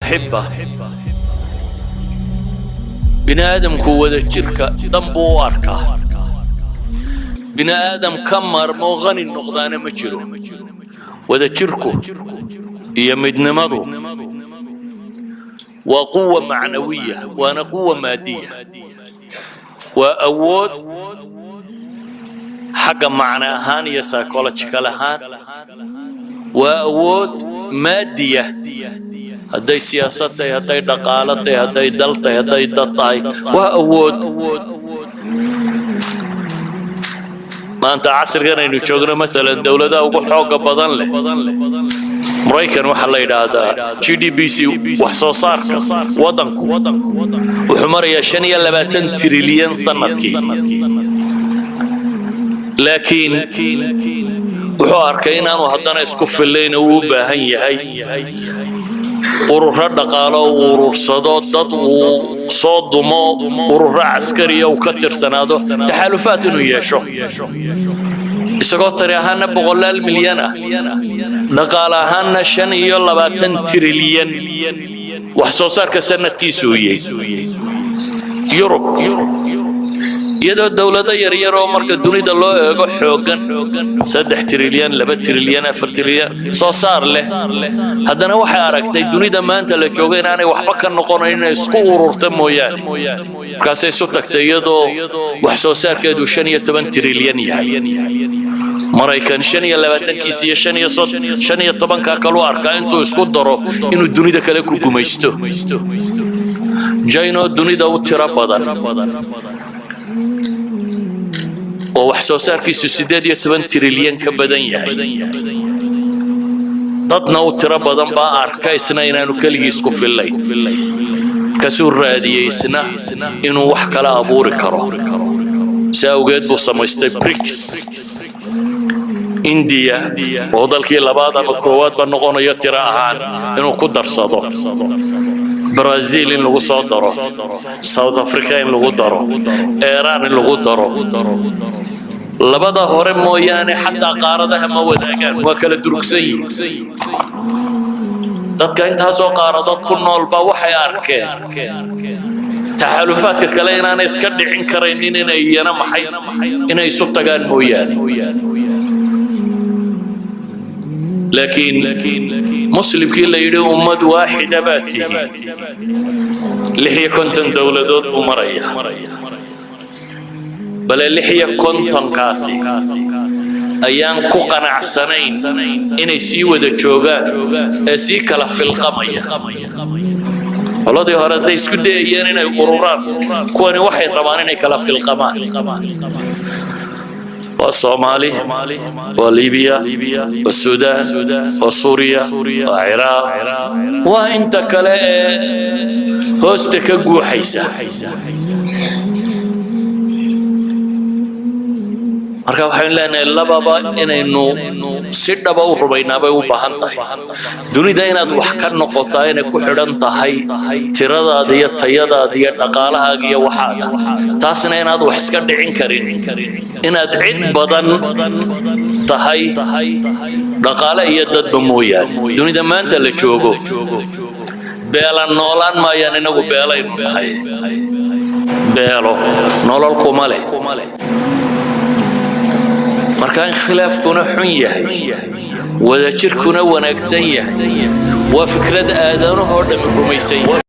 Axibba, bini aadamku wada jirka dan buu u arkaa. Bini aadam ka maarmoo qani noqdaana ma jiro. Wada jirku iyo midnimadu waa quwa macnawiya, waana quwa maadiya. Waa awood xagga macno ahaan iyo psychological ahaan, waa awood maadiya. Hadday siyaasad tahay, hadday dhaqaalo tahay, hadday dal tahay, hadday dad tahay, waa awood. Maanta casrigan aynu joogno, maalan dowladaha ugu xooga badan leh, Maraykan, waxaa la yidhaahdaa GDP c, wax soo saarka waddanku wuxuu marayaa 25 trilyan sanadkii. Laakiin wuxuu arkay inaanu haddana isku fillayn oo uu u baahan yahay ururo dhaqaalo uu urursado, dad uu soo dumo, ururo caskariya uu ka tirsanaado, taxaalufaad inuu yeesho. Isagoo tari ahaana boqolaal milyan ah, dhaqaale ahaanna 25 trilyan wax soo saarka sanadkiisu uu yahay. Yurub, iyadoo dowlado yaryar oo marka dunida loo eego xooggan, 3 trilyan, 2 trilyan, 4 trilyan soo saar leh, haddana waxay aragtay dunida maanta la joogo inaanay waxba ka noqonayn inay isku ururta mooyaane. Markaasay isu tagtay iyadoo wax soo saarkeedu 15 trilyan yahay. Maraykan 25-kiisa iyo 15-ka kalu arkaa intuu isku daro inuu dunida kale ku gumaysto. China oo dunida u tiro badan oo wax soo saarkiisu 18 trilyan ka badan yahay, dadna u tiro badan, baa arka isna inaanu keligii isku fillayn. Markaasuu raadiyey isna inuu wax kala abuuri karo. Si awgeed buu samaystay BRICS. Indiya oo dalkii labaad ama koowaadba noqonayo tiro ahaan inuu ku darsado, Brazil in lagu soo daro, South Africa in lagu daro, Iran in lagu daro. Labada hore mooyaane xataa qaaradaha ma wadaagaan, waa kala durugsan yihiin. Dadka intaasoo qaaradood ku noolba waxay arkeen taxaalufaadka kale inaanay iska dhicin karaynin, inay iyana maxay inay isu tagaan mooyaane. Laakiin Muslimkii la yidhi ummad waaxida baa tihi, 56 dowladood buu maraya. Bale 56-kaasi ayaan ku qanacsanayn inay sii wada joogaan ee sii kala filqamaya. Qoladii hore hadday isku dayayeen inay ururaan, kuwani waxay rabaan inay kala filqamaan. Waa Soomaali, waa Libiya, waa Suudaan, waa Suuriya, waa Ciraaq, waa inta kale ee hoosta ka guuxaysa. Marka waxaynu leenahay, lababa inaynu si dhaba u rumaynaa bay u baahan tahay. Dunida inaad wax ka noqotaa inay ku xidhan tahay tiradaada iyo tayadaada iyo dhaqaalahaaga iyo waxaaga, taasna inaad wax iska dhicin karin, inaad cid badan tahay dhaqaale iyo dadba mooyaane. Dunida maanta la joogo beela noolaan maayaan. Inagu beelaynu nahay, beelo nolol kuma leh. Marka in khilaafkuna xun yahay, wadajirkuna wanaagsan yahay, waa fikrad aadanahoo dhammi rumaysan yahay.